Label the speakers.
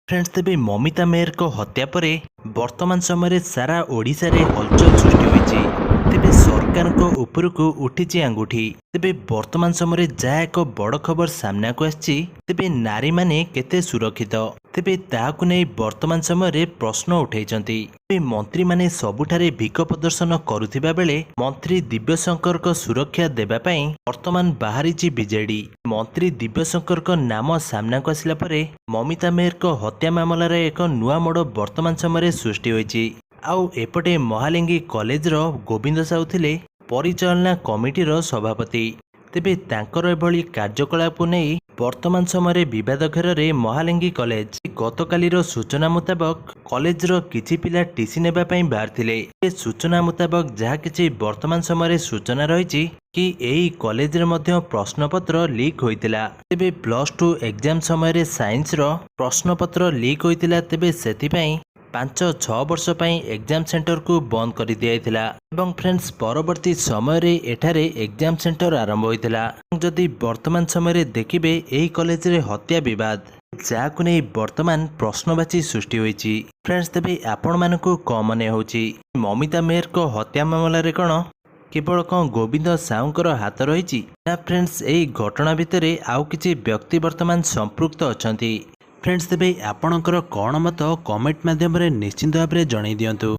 Speaker 1: Friends, ତେବେ ମମିତା ମେହେରଙ୍କ ହତ୍ୟା ପରେ ବର୍ତ୍ତମାନ ସମୟରେ ସାରା ଓଡ଼ିଶାରେ ହଲଚଲ ସୃଷ୍ଟି ହୋଇଛି। ତେବେ ସରକାରଙ୍କ ଉପରକୁ ଉଠିଛି ଆଙ୍ଗୁଠି। ତେବେ ବର୍ତ୍ତମାନ ସମୟରେ ଯାହା ଏକ ବଡ଼ ଖବର ସାମ୍ନାକୁ ଆସିଛି, ତେବେ ନାରୀମାନେ କେତେ ସୁରକ୍ଷିତ, ତେବେ ତାହାକୁ ନେଇ ବର୍ତ୍ତମାନ ସମୟରେ ପ୍ରଶ୍ନ ଉଠାଇଛନ୍ତି। ତେବେ ମନ୍ତ୍ରୀମାନେ ସବୁଠାରେ ଭିକ ପ୍ରଦର୍ଶନ କରୁଥିବା ବେଳେ ମନ୍ତ୍ରୀ ଦିବ୍ୟଶଙ୍କରଙ୍କ ସୁରକ୍ଷା ଦେବା ପାଇଁ ବର୍ତ୍ତମାନ ବାହାରିଛି ବିଜେଡି। ମନ୍ତ୍ରୀ ଦିବ୍ୟଶଙ୍କରଙ୍କ ନାମ ସାମ୍ନାକୁ ଆସିଲା ପରେ ମମିତା ମେହେରଙ୍କ ହତ୍ୟା ମାମଲାରେ ଏକ ନୂଆ ମୋଡ଼ ବର୍ତ୍ତମାନ ସମୟରେ ସୃଷ୍ଟି ହୋଇଛି। ଆଉ ଏପଟେ ମହାଲିଙ୍ଗି କଲେଜର ଗୋବିନ୍ଦ ସାହୁ ଥିଲେ ପରିଚାଳନା କମିଟିର ସଭାପତି। ତେବେ ତାଙ୍କର ଏଭଳି କାର୍ଯ୍ୟକଳାପକୁ ନେଇ ବର୍ତ୍ତମାନ ସମୟରେ ବିବାଦ ଘେରରେ ମହାଲିଙ୍ଗି କଲେଜ। ଗତକାଲିର ସୂଚନା ମୁତାବକ, କଲେଜର କିଛି ପିଲା ଟିସି ନେବା ପାଇଁ ବାହାରିଥିଲେ। ଏ ସୂଚନା ମୁତାବକ ଯାହା କିଛି ବର୍ତ୍ତମାନ ସମୟରେ ସୂଚନା ରହିଛି କି ଏହି କଲେଜରେ ମଧ୍ୟ ପ୍ରଶ୍ନପତ୍ର ଲିକ୍ ହୋଇଥିଲା। ତେବେ +2 ଏକ୍ଜାମ ସମୟରେ ସାଇନ୍ସର ପ୍ରଶ୍ନପତ୍ର ଲିକ୍ ହୋଇଥିଲା। ତେବେ ସେଥିପାଇଁ 5-6 ବର୍ଷ ପାଇଁ ଏକ୍ଜାମ ସେଣ୍ଟରକୁ ବନ୍ଦ କରିଦିଆଯାଇଥିଲା ଏବଂ ଫ୍ରେଣ୍ଡସ୍, ପରବର୍ତ୍ତୀ ସମୟରେ ଏଠାରେ ଏକ୍ଜାମ ସେଣ୍ଟର ଆରମ୍ଭ ହୋଇଥିଲା। ଯଦି ବର୍ତ୍ତମାନ ସମୟରେ ଦେଖିବେ, ଏହି କଲେଜରେ ହତ୍ୟା ବିବାଦ, ଯାହାକୁ ନେଇ ବର୍ତ୍ତମାନ ପ୍ରଶ୍ନବାଚୀ ସୃଷ୍ଟି ହୋଇଛି। ଫ୍ରେଣ୍ଡସ୍, ତେବେ ଆପଣମାନଙ୍କୁ କଣ ମନେ ହେଉଛି? ମମିତା ମେହେରଙ୍କ ହତ୍ୟା ମାମଲାରେ କ'ଣ କେବଳ କ'ଣ ଗୋବିନ୍ଦ ସାହୁଙ୍କର ହାତ ରହିଛି, ନା ଫ୍ରେଣ୍ଡସ୍, ଏହି ଘଟଣା ଭିତରେ ଆଉ କିଛି ବ୍ୟକ୍ତି ବର୍ତ୍ତମାନ ସମ୍ପୃକ୍ତ ଅଛନ୍ତି? ଫ୍ରେଣ୍ଡସ୍, ତେବେ ଆପଣଙ୍କର କ'ଣ ମତ, କମେଣ୍ଟ ମାଧ୍ୟମରେ ନିଶ୍ଚିନ୍ତ ଭାବରେ ଜଣାଇ ଦିଅନ୍ତୁ।